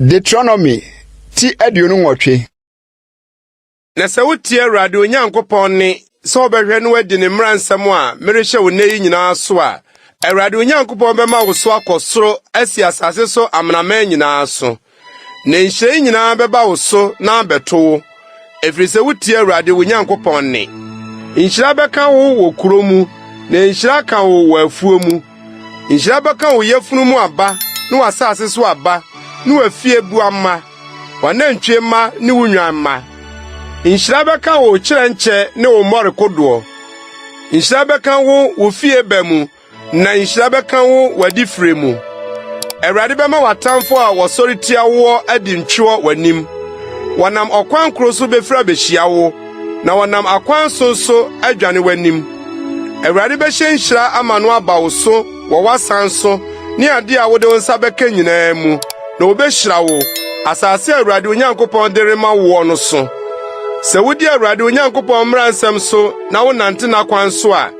Deuteronomy ti 28. Na sɛ wotie Awurade wo Nyankopɔn nne sɛ wobɛhwɛ na woadi ne mmara nsɛm a merehyɛ wo nnɛ yi nyinaa so a, Awurade wo Nyankopɔn bɛma wo so akɔ soro asi asase so amanaman nyinaa so. Na nhyira yi nyinaa bɛba wo so na abɛto wo, ɛfiri sɛ wotie Awurade wo Nyankopɔn nne. Nhyira bɛka wo wɔ kurow mu, na nhyira aka wo wɔ afuo mu. Nhyira bɛka wo yafunu mu aba ne w'asase so aba ne w'afieboa mma, w'anantwie mma ne wo nnwan mma. Nhyira bɛka wo kyerɛnkyɛ ne wo mmɔre kodoɔ. Nhyira bɛka wo wo fie ba mu na nhyira bɛka wo w'adifire mu. Awurade bɛma w'atamfo a wɔsɔre tia woɔ adi ntweɔ w'anim. Wɔnam ɔkwan koro so befiri abehyia wo, na wɔnam akwan so nso adwane w'anim. Awurade bɛhyɛ nhyira ama no aba wo so wɔ w'asan so ne ade a wode wo nsa bɛka nyinaa mu, na obehyira wo, asase a Awurade wo Nyankopɔn de rema woɔ no so. Sɛ wudi Awurade wo Nyankopɔn mmara nsɛm so na wonante n'akwan so a,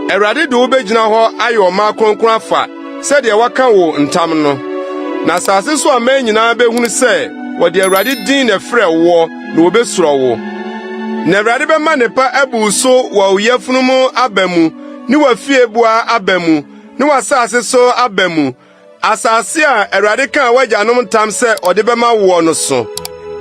Awurade de wo begyina hɔ ayɛ ɔman kronkron afa sɛdeɛ waka wo ntam no. Na asase so aman nyinaa behunu sɛ wɔde Awurade din na ɛfrɛ woɔ na wobesuro wo. Na Awurade bɛma nnepa abu wo so wɔ wo yafunu mu aba mu ne w'afieboa aba mu ne w'asase so aba mu, asase a Awurade kaa w'agyanom ntam sɛ ɔde bɛma woɔ no so.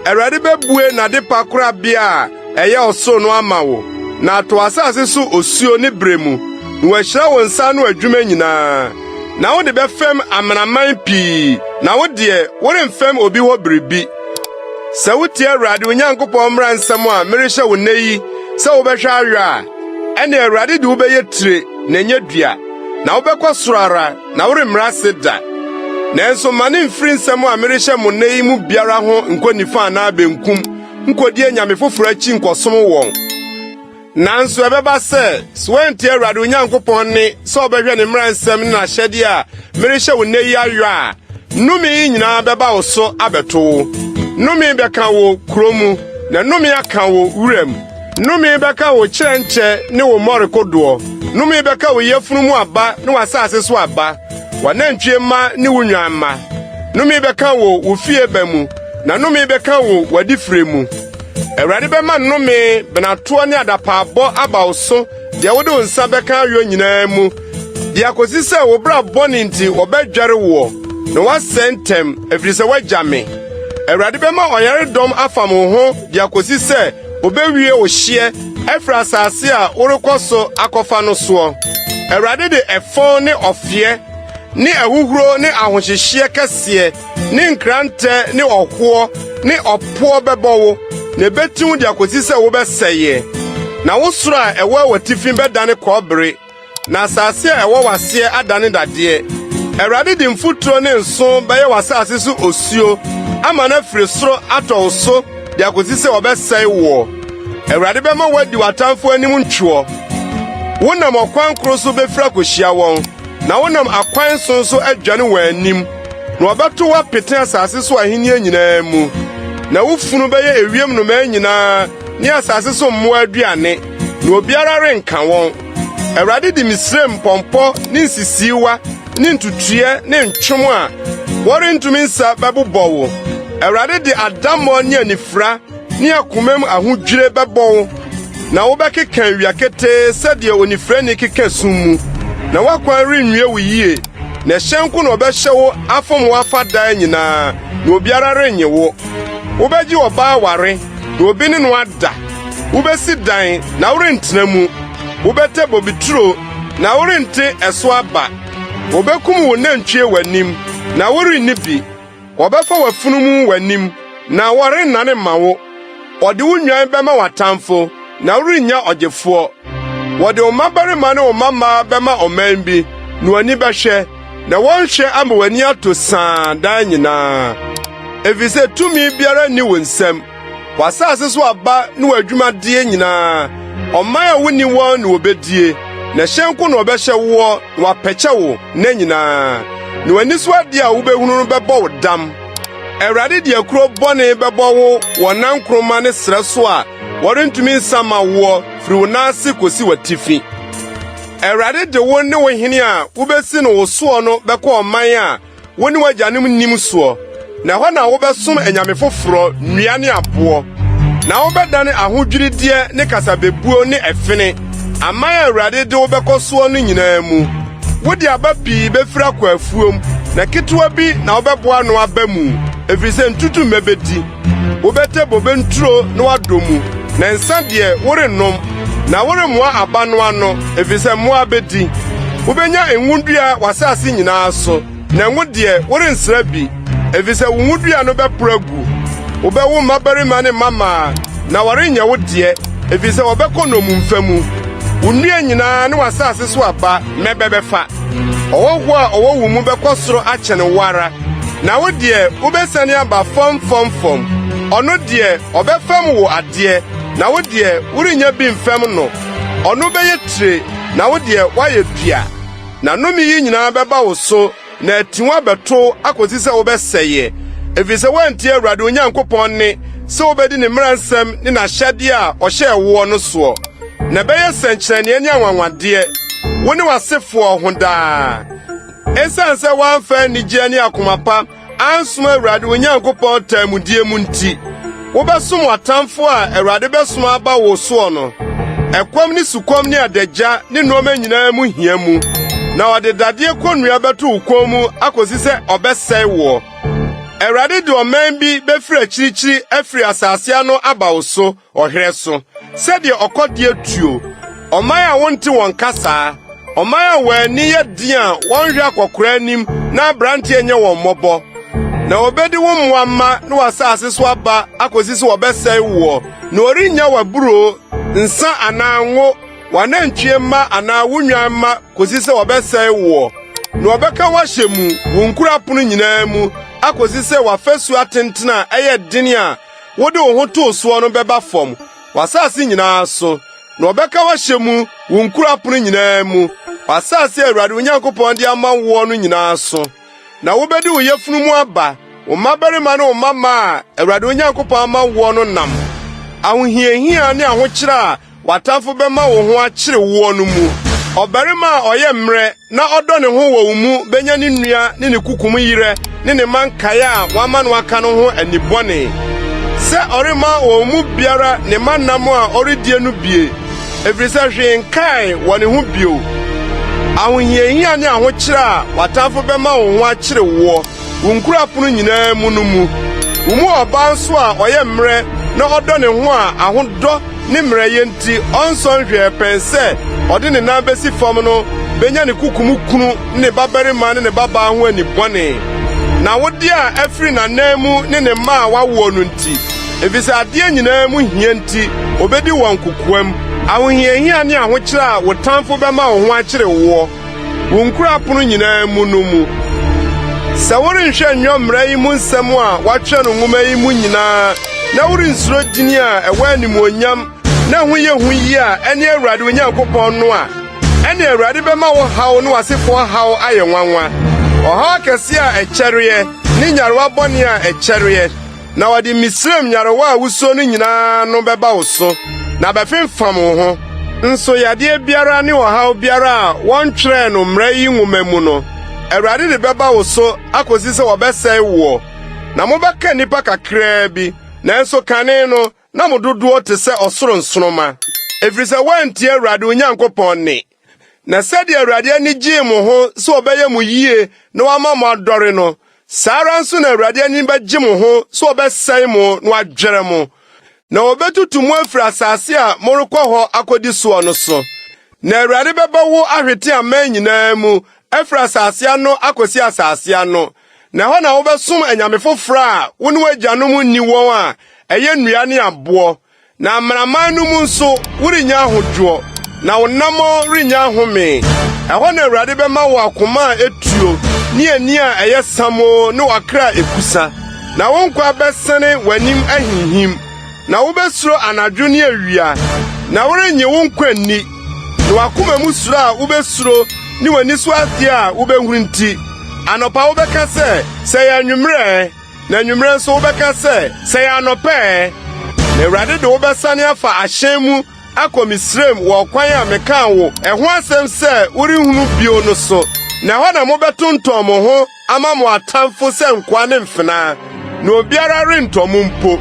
Awurade bebue n'adepa korabea a ɛyɛ ɔsoro no ama wo, na atɔ w'asase so osuo ne bere mu, na wahyira wo nsa ano adwuma nyinaa. Na wode bɛfɛm amanaman pii, na wo deɛ, woremfɛm obi hɔ biribi. Sɛ wutie Awurade wo Nyankopɔn mmara nsɛm a merehyɛ wo nnɛ yi sɛ wobɛhwɛ ayɔ a, ɛnne Awurade de wo bɛyɛ tire na ɛnyɛ dua, na wobɛkɔ soro ara na woremmrɛ ase da. Nanso mma no mfiri nsɛm a merehyɛ mo nnɛ yi mu biara ho nkɔ nifa anaa benkum nkodi anyame foforo akyi nkɔsom wɔn. Nanso ɛbɛba sɛ, sɛ woantie Awurade wo Nyankopɔn nne sɛ wobɛhwɛ ne mmara nsɛm ne n'ahyɛde a merehyɛ wo nnɛ yi ayɔ a, nnome yi nyinaa bɛba wo so abɛto wo. Nnome bɛka wo kurow mu, na nnome aka wo wuram. Nnome bɛka wo kyerɛnkyɛ ne wo mmɔre kodoɔ. Nnome bɛka wo yafunu mu aba ne w'asase so aba, w'anantwie mma ne wo nnwan mma. Nnome bɛka wo wo fie ba mu, na nnome bɛka wo w'adifire mu. Awurade bɛma nnome, benatoɔ ne adapaabɔ aba wo so deɛ wode wo nsa bɛka ayɔ nyinaa mu, de akosi sɛ wo bra bɔne nti wɔbɛdwɛre woɔ, na woasɛe ntɛm, ɛfiri sɛ woagya me. Awurade bɛma ɔyaredɔm afam wo ho de akosi sɛ obewie wo hyeɛ afiri asase a worekɔ so akɔfa no soɔ. Awurade de ɛfɔn ne ɔfeɛ ne ahuhuro ne ahohyehyeɛ kɛseɛ ne nkrantɛ ne ɔhoɔ ne ɔpoɔ bɛbɔ wo, na ebetiw wo de akosi sɛ wobɛsɛeɛ. Na wo soro a ɛwɔ w'atifi bɛdane kɔbere, na asase a ɛwɔ w'aseɛ adane dadeɛ. Awurade de mfuturo ne nsõ bɛyɛ w'asase so osuo ama no afiri soro atɔ wo so de akosi sɛ wɔbɛsɛe woɔ. Awurade bɛma woadi w'atamfo anim ntwoɔ. Wonam ɔkwan koro so befiri akohyia wɔn, na wonam akwan so nso adwane wɔn anim, na wɔbɛto wo apete asase so ahenni nyinaa mu. Na wo funu bɛyɛ ewiem nnomaa nyinaa ne asase so mmoa aduane, na obiara renka wɔn. Awurade de Misraim mpɔmpɔ ne nsisiiwa ne ntutuiɛ ne ntwom a wɔrentumi nsa bɛbobɔ wo. Awurade de adammɔ ne anifira ne akomam ahodwire bɛbɔ wo, na wobɛkeka awia ketee sɛdeɛ onifirani keka sum mu, na w'akwan renwie wo yie, na ɛhyɛ nko na wɔbɛhyɛ wo afom wo afa daa nyinaa, na obiara rennye wo. Wobɛgye ɔbaa aware, na obi ne no ada. Wobesi dan, na worentena mu. Wobɛtɛ bobeturo, na worente ɛso aba. Wobekum wo nantwie w'anim, na worenni bi. Wɔbɛfa w'afunumu w'anim, na wɔrennane mma wo. Wɔde wo nnwan bɛma w'atamfo, na worennya ɔgyefoɔ. Wɔde wo mmabarima ne wo mmammaa bɛma ɔman bi, na w'ani bɛhwɛ, na wɔn hwɛ ama w'ani atɔ saa daa nyinaa, efisɛ tumi biara nni wo nsam. W'asase so aba ne w'adwumadeɛ nyinaa, ɔman a wonni wɔn na wobedie, na hyɛ nko na wɔbɛhyɛ woɔ na wɔapɛkyɛ wo nna nyinaa, na w'ani so ade a wubehunu no bɛbɔ wo dam. Awurade de akuro bɔne bɛbɔ wo wɔ nankoroma ne srɛ so a wɔrentumi nsa mma woɔ firi wo nan ase kosi w'atifi. Awurade de wo ne wo hene a wubesi no wo soɔ no bɛkɔ ɔman a wo ne w'agyanom nnim soɔ. Na ɛhɔ na wobɛsom anyame foforɔ, nnua ne aboɔ. Na wobɛdane ahodwirideɛ ne kasabebuo ne ɛfene, aman a Awurade de wo bɛkɔ soɔ no nyinaa mu. Wode aba pii bɛfiri akɔ afuom, na ketewa bi na wobɛboa ano aba mu, ɛfiri sɛ ntutummɛ bɛdi. Wobɛtɛ bobe nturo na woadɔ mu, na nsa deɛ worennom, na woremmoa aba no ano, ɛfiri sɛ mmoa bɛdi. Wobɛnya ngodua w'asase nyinaa so. Na ngo deɛ, worensra bi, efisɛ wo ngodua no bɛporo agu. Wobɛwo mmabarima ne mmammaa, na wɔrenyɛ wo deɛ, efisɛ wɔbɛkɔ nnommumfa mu. Wo nnua nyinaa ne w'asase so aba, mmɛbɛ bɛfa. Ɔhɔho a ɔwɔ wo mu bɛkɔ soro akyɛn wo ara, na wo deɛ, wubesiane aba fam fam fam. Ɔno deɛ, ɔbɛfɛm wo adeɛ, na wo deɛ, worennya bi mfɛm no. Ɔno bɛyɛ tire, na wo deɛ, woayɛ dua. Na nnome yi nyinaa bɛba wo so na ati wo abɛto wo akosi sɛ wobɛsɛeɛ, ɛfiri sɛ woantie Awurade wo Nyankopɔn nne sɛ wobɛdi ne mmara nsɛm ne n'ahyɛdeɛ a ɔhyɛɛ woɔ no soɔ. Na ɛbɛyɛ sɛnkyerɛnneɛ ne anwanwadeɛ wo ne w'asefoɔ ho daa. Esiane sɛ woamfa anigyeɛ ne akoma pa ansom Awurade wo Nyankopɔn taamudie mu nti, wobɛsom w'atamfo a Awurade bɛsoma aba wo soɔ no, ɛkɔm ne sukɔm ne adagya ne nneɛma nyinaa mu hia mu. Na ɔde dadeɛ kɔnnua bɛto wo kɔn mu akosi sɛ ɔbɛsɛe woɔ. Awurade de ɔman bi bɛfiri akyirikyiri afiri asase ano aba wo so ɔherɛ so, sɛdeɛ ɔkɔdeɛ tuo, ɔman a wonte wɔn kasaa, ɔman a wɔn ani yɛ den a wɔnhwɛ akɔkoraa anim na aberanteɛ nyɛ wɔn mmɔbɔ. Na wɔbedi wo mmoa mma ne w'asase so aba akosi sɛ wɔbɛsɛe woɔ, na wɔrennya w'aburoo, nsa anaa ngo, w'anantwie mma anaa wo nnwan mma kosi sɛ wɔbɛsɛe woɔ. Na wɔbɛka wo ahyɛ mu, wo nkuro apono nyinaa mu, akosi sɛ w'afasu atenten a ɛyɛ den a wode wo ho too soɔ no bɛba fam, w'asase nyinaa so, na wɔbɛka wo ahyɛ mu wo nkuro apono nyinaa mu, w'asase a Awurade wo Nyankopɔn de ama woɔ no nyinaa so. Na wobedi wo yafunu mu aba, wo mmabarima ne wo mmammaa a Awurade wo Nyankopɔn ama woɔ no nam. Ahohiahia ne ahokyere a W'atamfo bɛma wo ho akyere woɔ no mu. Ɔbarima a ɔyɛ mmerɛ na ɔdɔ ne ho wɔ wo mu benya ne nua ne ne kokom yerɛ ne ne mma nkae a wama no aka no ho ani bɔne, sɛ ɔremma wɔn mu biara ne mma nam a ɔredie no bie, ɛfiri sɛ hwee nkae wɔ ne ho bio. Ahohiahia ne ahokyere a w'atamfo bɛma wo ho akyere woɔ wo nkuro apono nyinaa mu no mu. Wo mu ɔbaa nso a ɔyɛ mmerɛ na ɔdɔ ne ho a ahodɔ ne mmerɛyɛ nti ɔnsɔ nhwɛɛ pɛn sɛ ɔde ne nan besi fam no benya ne kokom kunu ne ne babarima ne ne babaa ho ani bɔne, n'awode a afiri n'ananmu ne ne mma a wawoɔ no nti, efisɛ adeɛ nyinaa mu hia nti obedi wɔn kokoam. Ahohiahia ne ahokyere a wo tamfo bɛma wo ho akyere woɔ wo nkuro apono nyinaa mu no mu. Sɛ worenhwɛ nyɔ mmara yi mu nsɛm a wɔatwerɛ no nwoma yi mu nyinaa na worensuro din a ɛwɔ animuonyam na ɛho yɛ hu yi a ɛne Awurade wo Nyankopɔn no a, ɛnne Awurade bɛma wo haw ne w'asefoɔ haw ayɛ nwanwa, ɔhaw akɛseɛ a ɛkyɛreɛ ne nyarewa bɔne a ɛkyɛreɛ. Na wɔde Misraim nyarewa a wusuro no nyinaa no bɛba wo so, na abɛfemfam wo ho. Nso yadeɛ biara ne ɔhaw biara a wɔntwerɛɛ no mmara yi nwoma mu no, Awurade de bɛba wo so akosi sɛ wɔbɛsɛe woɔ. Na mobɛka nnipa kakraa bi, nanso kane no, na mo dodoɔ te sɛ ɔsoro nsoromma, ɛfiri sɛ woantie Awurade wo Nyankopɔn nne. Na sɛdeɛ Awurade ani gyee mo ho sɛ ɔbɛyɛ mo yie na wama mo adɔre no, saa ara nso na Awurade ani bɛgye mo ho sɛ ɔbɛsɛe mo na wadwɛre mo, na ɔbɛtutu mo afiri asase a morekɔ hɔ akɔdi soɔ no so. Na Awurade bɛbɔ wo ahwete aman nyinaa mu, afiri asase ano akɔsi asase ano, na ɛhɔ na wobɛsom anyame foforɔ a wo ne w'agyanom nni wɔn a ɛyɛ nnua ne aboɔ. Na amanaman no mu nso worennya ahodwoɔ, na wo anammɔn rennya ahome. Ɛhɔ na Awurade bɛma wo akoma a etuo ne ani a ɛyɛ samoo ne ɔkra a ekusa. Na wo nkwa bɛsene w'anim ahinhim, na wobɛsuro anadwo ne awia, na worennye wo nkwa nni. Na w'akoma mu suro a wubesuro ne w'ani so ade a wubehunu nti, anɔpa wobɛka sɛ, ‘Sɛ ɛyɛ anwummere ɛ!’ Na anwummere nso wobɛka sɛ, ‘Sɛ ɛyɛ anɔpa ɛ!’ Na Awurade de wo bɛsane afa ahyɛn mu akɔ Misraim wɔ ɔkwan a mekaa wo ɛho asɛm sɛ worenhunu bio no so, na ɛhɔ na mobɛtontɔn mo ho. ama mo atamfo sɛ nkoa ne mfenaa, na obiara rentɔ mo mpo.